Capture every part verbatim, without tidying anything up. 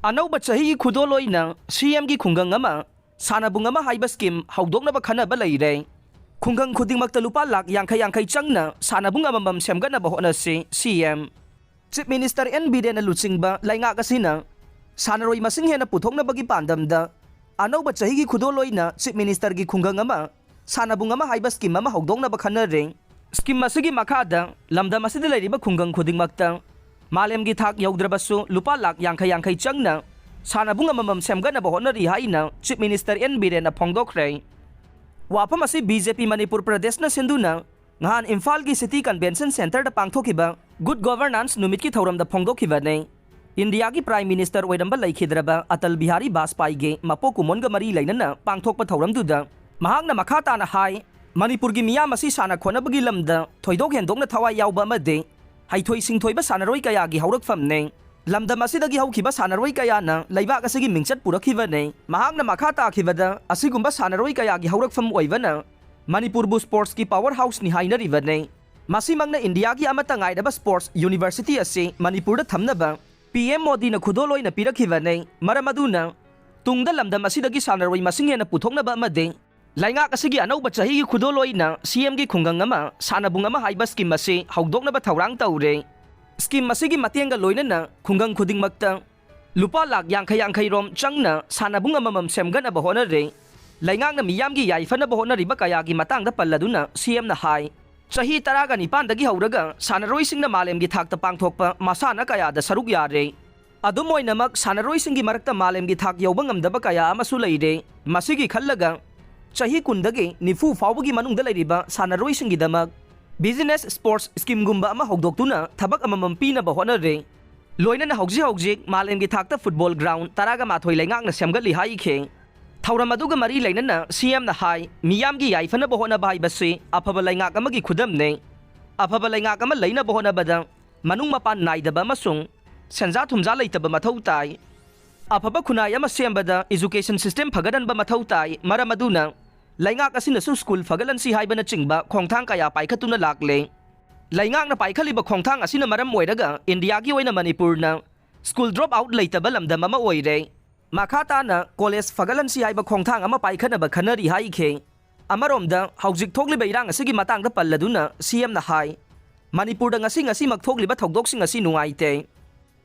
ꯑꯅꯧꯕ ꯆꯍꯤꯒꯤ ꯈꯨꯗꯣꯜ ꯑꯣꯏꯅ ꯁꯤ ꯑꯦꯝꯒꯤ ꯈꯨꯡꯒꯪ ꯑꯃ, ꯁꯥꯟꯅꯕꯨꯡ ꯑꯃ ꯍꯥꯏꯕ ꯁ꯭ꯀꯤꯝ ꯍꯧꯗꯣꯛꯅꯕ ꯈꯟꯅꯕ ꯂꯩꯔꯦ꯫ ꯈꯨꯡꯒꯪ ꯈꯨꯗꯤꯡꯃꯛꯇ ꯂꯨꯄꯥ ꯂꯥꯈ ꯌꯥꯡꯈꯩ ꯌꯥꯡꯈꯩ ꯆꯪꯅ ꯁꯥꯟꯅꯕꯨꯡ ꯑꯃꯃꯝ ꯁꯦꯝꯒꯠꯅꯕ ꯍꯣꯠꯅꯁꯤ, ꯁꯤ ꯑꯦꯝ꯫ ꯆꯤꯐ ꯃꯤꯅꯤꯁꯇꯔ ꯑꯦꯟ ꯕꯤꯔꯦꯟꯅ ꯂꯨꯆꯤꯡꯕ ꯂꯩꯉꯥꯛ ꯑꯁꯤꯅ ꯁꯥꯟꯅꯔꯣꯏ ꯃꯁꯤꯡ ꯍꯦꯟꯅ ꯄꯨꯊꯣꯛꯅꯕꯒꯤ ꯄꯥꯟꯗꯝꯗ ꯑꯅꯧꯕ ꯆꯍꯤꯒꯤ ꯈꯨꯗꯣꯜ ꯑꯣꯏꯅ ꯆꯤꯐ ꯃꯤꯅꯤꯁꯇꯔꯒꯤ ꯈꯨꯡꯒꯪ ꯑꯃ, ꯁꯥꯟꯅꯕꯨꯡ ꯑꯃ ꯍꯥꯏꯕ ꯁ꯭ꯀꯤꯝ ꯑꯃ ꯍꯧꯗꯣꯛꯅꯕ ꯈꯟꯅꯔꯦ꯫ ꯁ꯭ꯀꯤꯝ ꯑꯁꯤꯒꯤ ꯃꯈꯥꯗ ꯂꯝꯗꯝ ꯑꯁꯤꯗ ꯂꯩꯔꯤꯕ ꯈꯨꯡꯒꯪ ꯈꯨꯗꯤꯡꯃꯛꯇ ꯃꯥꯂꯦꯝꯒꯤ ꯊꯥꯛ ꯌꯧꯗ꯭ꯔꯕꯁꯨ ꯂꯨꯄꯥ ꯂꯥꯈ ꯌꯥꯡꯈꯩ ꯌꯥꯡꯈꯩ ꯆꯪꯅ ꯁꯥꯟꯅꯕꯨꯡ ꯑꯃꯃꯝ ꯁꯦꯝꯒꯠꯅꯕ ꯍꯣꯠꯅꯔꯤ ꯍꯥꯏꯅ ꯆꯤꯐ ꯃꯤꯅꯤꯁꯇꯔ ꯑꯦꯟ ꯕꯤꯔꯦꯟꯅ ꯐꯣꯡꯗꯣꯛꯈ꯭ꯔꯦ꯫ ꯋꯥꯐꯝ ꯑꯁꯤ ꯕꯤ ꯖꯦ ꯄꯤ ꯃꯅꯤꯄꯨꯔ ꯄ꯭ꯔꯗꯦꯁꯅ ꯁꯤꯟꯗꯨꯅ ꯅꯍꯥꯟ ꯏꯝꯐꯥꯜꯒꯤ ꯁꯤꯇꯤ ꯀꯟꯚꯦꯟꯁꯟ ꯁꯦꯟꯇꯔꯗ ꯄꯥꯡꯊꯣꯛꯈꯤꯕ ꯒꯨꯗ ꯒꯣꯚꯔꯅꯥꯟꯁ ꯅꯨꯃꯤꯠꯀꯤ ꯊꯧꯔꯝꯗ ꯐꯣꯡꯗꯣꯛꯈꯤꯕꯅꯤ꯫ ꯏꯟꯗꯤꯌꯥꯒꯤ ꯄ꯭ꯔꯥꯏꯝ ꯃꯤꯅꯤꯁꯇꯔ ꯑꯣꯏꯔꯝꯕ ꯂꯩꯈꯤꯗ꯭ꯔꯕ ꯑꯇꯜ ꯕꯤꯍꯥꯔꯤ ꯕꯥꯖꯄꯥꯏꯒꯤ ꯃꯄꯣꯛ ꯀꯨꯝꯑꯣꯟꯒ ꯃꯔꯤ ꯂꯩꯅꯅ ꯄꯥꯡꯊꯣꯛꯄ ꯊꯧꯔꯝꯗꯨꯗ ꯃꯍꯥꯛꯅ ꯃꯈꯥ ꯇꯥꯅ ꯍꯥꯏ, ꯃꯅꯤꯄꯨꯔꯒꯤ ꯃꯤꯌꯥꯝ ꯑꯁꯤ ꯁꯥꯟꯅ ꯈꯣꯠꯅꯕꯒꯤ ꯂꯝꯗ ꯊꯣꯏꯗꯣꯛ ꯍꯦꯟꯗꯣꯛꯅ ꯊꯋꯥꯏ ꯌꯥꯎꯕ ꯑꯃꯗꯤ ꯍꯩꯊꯣꯏ ꯁꯤꯡꯊꯣꯏꯕ ꯁꯥꯟꯅꯔꯣꯏ ꯀꯌꯥꯒꯤ ꯍꯧꯔꯛꯐꯝꯅꯤ꯫ ꯂꯝꯗꯝ ꯑꯁꯤꯗꯒꯤ ꯍꯧꯈꯤꯕ ꯁꯥꯟꯅꯔꯣꯏ ꯀꯌꯥꯅ ꯂꯩꯕꯥꯛ ꯑꯁꯤꯒꯤ ꯃꯤꯡꯆꯠ ꯄꯨꯔꯛꯈꯤꯕꯅꯤ꯫ ꯃꯍꯥꯛꯅ ꯃꯈꯥ ꯇꯥꯈꯤꯕꯗ, ꯑꯁꯤꯒꯨꯝꯕ ꯁꯥꯟꯅꯔꯣꯏ ꯀꯌꯥꯒꯤ ꯍꯧꯔꯛꯐꯝ ꯑꯣꯏꯕꯅ ꯃꯅꯤꯄꯨꯔꯕꯨ ꯁ꯭ꯄꯣꯔꯠꯁꯀꯤ ꯄꯥꯋꯔ ꯍꯥꯎꯁꯅꯤ ꯍꯥꯏꯅꯔꯤꯕꯅꯤ꯫ ꯃꯁꯤꯃꯛꯅ ꯏꯟꯗꯤꯌꯥꯒꯤ ꯑꯃꯠꯇ ꯉꯥꯏꯔꯕ ꯁ꯭ꯄꯣꯔꯠꯁ ꯌꯨꯅꯤꯚꯔꯁꯤꯇꯤ ꯑꯁꯤ ꯃꯅꯤꯄꯨꯔꯗ ꯊꯝꯅꯕ ꯄꯤ ꯑꯦꯝ ꯃꯣꯗꯤꯅ ꯈꯨꯗꯣꯜ ꯑꯣꯏꯅ ꯄꯤꯔꯛꯈꯤꯕꯅꯤ꯫ ꯃꯔꯝ ꯑꯗꯨꯅ ꯇꯨꯡꯗ ꯂꯝꯗꯝ ꯑꯁꯤꯗꯒꯤ ꯁꯥꯟꯅꯔꯣꯏ ꯃꯁꯤꯡ ꯍꯦꯟꯅ ꯄꯨꯊꯣꯛꯅꯕ ꯑꯃꯗꯤ ꯂꯩꯉꯥꯛ ꯑꯁꯤꯒꯤ ꯑꯅꯧꯕ ꯆꯍꯤꯒꯤ ꯈꯨꯗꯣꯜ ꯑꯣꯏꯅ ꯁꯤ ꯑꯦꯝꯒꯤ ꯈꯨꯡꯒꯪ ꯑꯃ, ꯁꯥꯟꯅꯕꯨꯡ ꯑꯃ ꯍꯥꯏꯕ ꯁ꯭ꯀꯤꯝ ꯑꯁꯤ ꯍꯧꯗꯣꯛꯅꯕ ꯊꯧꯔꯥꯡ ꯇꯧꯔꯦ꯫ ꯁ꯭ꯀꯤꯝ ꯑꯁꯤꯒꯤ ꯃꯇꯦꯡꯒ ꯂꯣꯏꯅꯅ ꯈꯨꯡꯒꯪ ꯈꯨꯗꯤꯡꯃꯛꯇ ꯂꯨꯄꯥ ꯂꯥꯈ ꯌꯥꯡꯈꯩ ꯌꯥꯡꯈꯩ ꯔꯣꯝ ꯆꯪꯅ ꯁꯥꯟꯅꯕꯨꯡ ꯑꯃꯃꯝ ꯁꯦꯝꯒꯠꯅꯕ ꯍꯣꯠꯅꯔꯦ꯫ ꯂꯩꯉꯥꯛꯅ ꯃꯤꯌꯥꯝꯒꯤ ꯌꯥꯏꯐꯅꯕ ꯍꯣꯠꯅꯔꯤꯕ ꯀꯌꯥꯒꯤ ꯃꯇꯥꯡꯗ ꯄꯜꯂꯗꯨꯅ ꯁꯤ ꯑꯦꯝꯅ ꯍꯥꯏ, ꯆꯍꯤ ꯇꯔꯥꯒ ꯅꯤꯄꯥꯟꯗꯒꯤ ꯍꯧꯔꯒ ꯁꯥꯟꯅꯔꯣꯏꯁꯤꯡꯅ ꯃꯥꯂꯦꯝꯒꯤ ꯊꯥꯛꯇ ꯄꯥꯡꯊꯣꯛꯄ ꯃꯁꯥꯟꯅ ꯀꯌꯥꯗ ꯁꯔꯨꯛ ꯌꯥꯔꯦ꯫ ꯑꯗꯨꯝ ꯑꯣꯏꯅꯃꯛ, ꯁꯥꯟꯅꯔꯣꯏꯁꯤꯡꯒꯤ ꯃꯔꯛꯇ ꯃꯥꯂꯦꯝꯒꯤ ꯊꯥꯛ ꯌꯧꯕ ꯉꯝꯗꯕ ꯀꯌꯥ ꯑꯃꯁꯨ ꯂꯩꯔꯦ꯫ ꯃꯁꯤꯒꯤ ꯈꯜꯂꯒ, ꯆꯍꯤ ꯀꯨꯟꯗꯒꯤ ꯅꯤꯐꯨ ꯐꯥꯎꯕꯒꯤ ꯃꯅꯨꯡꯗ ꯂꯩꯔꯤꯕ ꯁꯥꯟꯅꯔꯣꯏꯁꯤꯡꯒꯤꯗꯃꯛ ꯕꯤꯖꯤꯅꯦꯁ ꯁ꯭ꯄꯣꯔꯠꯁ ꯁ꯭ꯀꯤꯝꯒꯨꯝꯕ ꯑꯃ ꯍꯧꯗꯣꯛꯇꯨꯅ ꯊꯕꯛ ꯑꯃꯃꯝ ꯄꯤꯅꯕ ꯍꯣꯠꯅꯔꯦ꯫ ꯂꯣꯏꯅꯅ ꯍꯧꯖꯤꯛ ꯍꯧꯖꯤꯛ ꯃꯥꯂꯦꯝꯒꯤ ꯊꯥꯛꯇ ꯐꯨꯠꯕꯣꯜ ꯒ꯭ꯔꯥꯎꯟ ꯇꯔꯥꯒ ꯃꯥꯊꯣꯏ ꯂꯩꯉꯥꯛꯅ ꯁꯦꯝꯒꯠꯂꯤ ꯍꯥꯏꯈꯤ꯫ ꯊꯧꯔꯝ ꯑꯗꯨꯒ ꯃꯔꯤ ꯂꯩꯅꯅ ꯁꯤ ꯑꯦꯝꯅ ꯍꯥꯏ, ꯃꯤꯌꯥꯝꯒꯤ ꯌꯥꯏꯐꯅꯕ ꯍꯣꯠꯅꯕ ꯍꯥꯏꯕꯁꯤ ꯑꯐꯕ ꯂꯩꯉꯥꯛ ꯑꯃꯒꯤ ꯈꯨꯗꯝꯅꯤ꯫ ꯑꯐꯕ ꯂꯩꯉꯥꯛ ꯑꯃ ꯂꯩꯅꯕ ꯍꯣꯠꯅꯕꯗ ꯃꯅꯨꯡ ꯃꯄꯥꯟ ꯅꯥꯏꯗꯕ ꯑꯃꯁꯨꯡ ꯁꯦꯟꯖꯥ ꯊꯨꯝꯖꯥ ꯂꯩꯇꯕ ꯃꯊꯧ ꯇꯥꯏ꯫ ꯑꯐꯕ ꯈꯨꯟꯅꯥꯏ ꯑꯃ ꯁꯦꯝꯕꯗ ꯏꯖꯨꯀꯦꯁꯟ ꯁꯤꯁꯇꯦꯝ ꯐꯒꯠꯍꯟꯕ ꯃꯊꯧ ꯇꯥꯏ꯫ ꯃꯔꯝ ꯑꯗꯨꯅ ꯂꯩꯉꯥꯛ ꯑꯁꯤꯅꯁꯨ ꯁ꯭ꯀꯨꯜ ꯐꯒꯠꯍꯟꯁꯤ ꯍꯥꯏꯕꯅꯆꯤꯡꯕ ꯈꯣꯡꯊꯥꯡ ꯀꯌꯥ ꯄꯥꯏꯈꯠꯇꯨꯅ ꯂꯥꯛꯂꯦ꯫ ꯂꯩꯉꯥꯛꯅ ꯄꯥꯏꯈꯠꯂꯤꯕ ꯈꯣꯡꯊꯥꯡ ꯑꯁꯤꯅ ꯃꯔꯝ ꯑꯣꯏꯔꯒ ꯏꯟꯗꯤꯌꯥꯒꯤ ꯑꯣꯏꯅ ꯃꯅꯤꯄꯨꯔꯅ ꯁ꯭ꯀꯨꯜ ꯗ꯭ꯔꯣꯞ ꯑꯥꯎꯠ ꯂꯩꯇꯕ ꯂꯝꯗꯝ ꯑꯃ ꯑꯣꯏꯔꯦ꯫ ꯃꯈꯥ ꯇꯥꯅ ꯀꯣꯂꯦꯖ ꯐꯒꯠꯍꯟꯁꯤ ꯍꯥꯏꯕ ꯈꯣꯡꯊꯥꯡ ꯑꯃ ꯄꯥꯏꯈꯠꯅꯕ ꯈꯟꯅꯔꯤ ꯍꯥꯏꯈꯤ꯫ ꯑꯃꯔꯣꯝꯗ, ꯍꯧꯖꯤꯛ ꯊꯣꯛꯂꯤꯕ ꯏꯔꯥꯡ ꯑꯁꯤꯒꯤ ꯃꯇꯥꯡꯗ ꯄꯜꯂꯗꯨꯅ ꯁꯤ ꯑꯦꯝꯅ ꯍꯥꯏ, ꯃꯅꯤꯄꯨꯔꯗ ꯉꯁꯤ ꯉꯁꯤꯃꯛ ꯊꯣꯛꯂꯤꯕ ꯊꯧꯗꯣꯛꯁꯤꯡ ꯑꯁꯤ ꯅꯨꯡꯉꯥꯏꯇꯦ꯫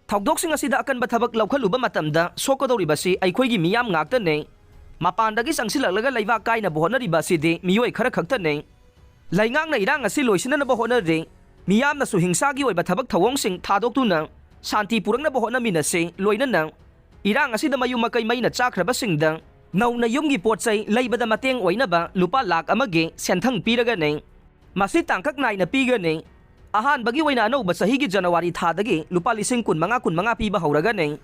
ꯊꯧꯗꯣꯛꯁꯤꯡ ꯑꯁꯤꯗ ꯑꯀꯟꯕ ꯊꯕꯛ ꯂꯧꯈꯠꯂꯨꯕ ꯃꯇꯝꯗ ꯁꯣꯛꯀꯗꯧꯔꯤꯕꯁꯤ ꯑꯩꯈꯣꯏꯒꯤ ꯃꯤꯌꯥꯝ ꯉꯥꯛꯇꯅꯤ꯫ ꯃꯄꯥꯟꯗꯒꯤ ꯆꯪꯁꯤꯜꯂꯛꯂꯒ ꯂꯩꯕꯥꯛ ꯀꯥꯏꯅꯕ ꯍꯣꯠꯅꯔꯤꯕ ꯑꯁꯤꯗꯤ ꯃꯤꯑꯣꯏ ꯈꯔ ꯈꯛꯇꯅꯤ꯫ ꯂꯩꯉꯥꯛꯅ ꯏꯔꯥꯡ ꯑꯁꯤ ꯂꯣꯏꯁꯤꯟꯅꯅꯕ ꯍꯣꯠꯅꯔꯤ꯫ ꯃꯤꯌꯥꯝꯅꯁꯨ ꯍꯤꯡꯁꯥꯒꯤ ꯑꯣꯏꯕ ꯊꯕꯛ ꯊꯧꯑꯣꯡꯁꯤꯡ ꯊꯥꯗꯣꯛꯇꯨꯅ ꯁꯥꯟꯇꯤ ꯄꯨꯔꯛꯅꯕ ꯍꯣꯠꯅꯃꯤꯟꯅꯁꯤ꯫ ꯂꯣꯏꯅꯅ ꯏꯔꯥꯡ ꯑꯁꯤꯗ ꯃꯌꯨꯝ ꯃꯀꯩ ꯃꯩꯅ ꯆꯥꯈ꯭ꯔꯕꯁꯤꯡꯗ ꯅꯧꯅ ꯌꯨꯝꯒꯤ ꯄꯣꯠ ꯆꯩ ꯂꯩꯕꯗ ꯃꯇꯦꯡ ꯑꯣꯏꯅꯕ ꯂꯨꯄꯥ ꯂꯥꯈ ꯑꯃꯒꯤ ꯁꯦꯟꯊꯪ ꯄꯤꯔꯒꯅꯤ꯫ ꯃꯁꯤ ꯇꯥꯡꯀꯛ ꯅꯥꯏꯅ ꯄꯤꯒꯅꯤ꯫ ꯑꯍꯥꯟꯕꯒꯤ ꯑꯣꯏꯅ ꯑꯅꯧꯕ ꯆꯍꯤꯒꯤ ꯖꯅꯋꯥꯔꯤ ꯊꯥꯗꯒꯤ ꯂꯨꯄꯥ ꯂꯤꯁꯤꯡ ꯀꯨꯟ ꯃꯉꯥ, ꯀꯨꯟ ꯃꯉꯥ ꯄꯤꯕ ꯍꯧꯔꯒꯅꯤ꯫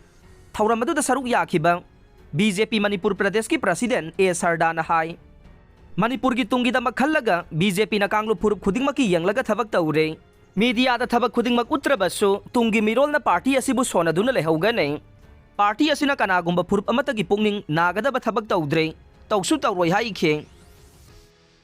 ꯊꯧꯔꯝ ꯑꯗꯨꯗ ꯁꯔꯨꯛ ꯌꯥꯈꯤꯕ ꯕꯤ ꯖꯦ ꯄꯤ ꯃꯅꯤꯄꯨꯔ ꯄ꯭ꯔꯗꯦꯁꯀꯤ ꯄ꯭ꯔꯁꯤꯗꯦꯟ ꯑꯦ ꯁꯔꯗꯥꯅ ꯍꯥꯏ, ꯃꯅꯤꯄꯨꯔꯒꯤ ꯇꯨꯡꯒꯤꯗꯃꯛ ꯈꯜꯂꯒ ꯕꯤ ꯖꯦ ꯄꯤꯅ ꯀꯥꯡꯂꯨꯞ ꯐꯨꯔꯨꯞ ꯈꯨꯗꯤꯡꯃꯛꯀꯤ ꯌꯦꯡꯂꯒ ꯊꯕꯛ ꯇꯧꯔꯦ꯫ ꯃꯤꯗꯤꯌꯥꯗ ꯊꯕꯛ ꯈꯨꯗꯤꯡꯃꯛ ꯎꯠꯇ꯭ꯔꯕꯁꯨ ꯇꯨꯡꯒꯤ ꯃꯤꯔꯣꯜꯅ ꯄꯥꯔꯇꯤ ꯑꯁꯤꯕꯨ ꯁꯣꯟꯅꯗꯨꯅ ꯂꯩꯍꯧꯒꯅꯤ꯫ ꯄꯥꯔꯇꯤ ꯑꯁꯤꯅ ꯀꯅꯥꯒꯨꯝꯕ ꯐꯨꯔꯨꯞ ꯑꯃꯠꯇꯒꯤ ꯄꯨꯛꯅꯤꯡ ꯅꯥꯒꯗꯕ ꯊꯕꯛ ꯇꯧꯗ꯭ꯔꯦ, ꯇꯧꯁꯨ ꯇꯧꯔꯣꯏ ꯍꯥꯏꯈꯤ꯫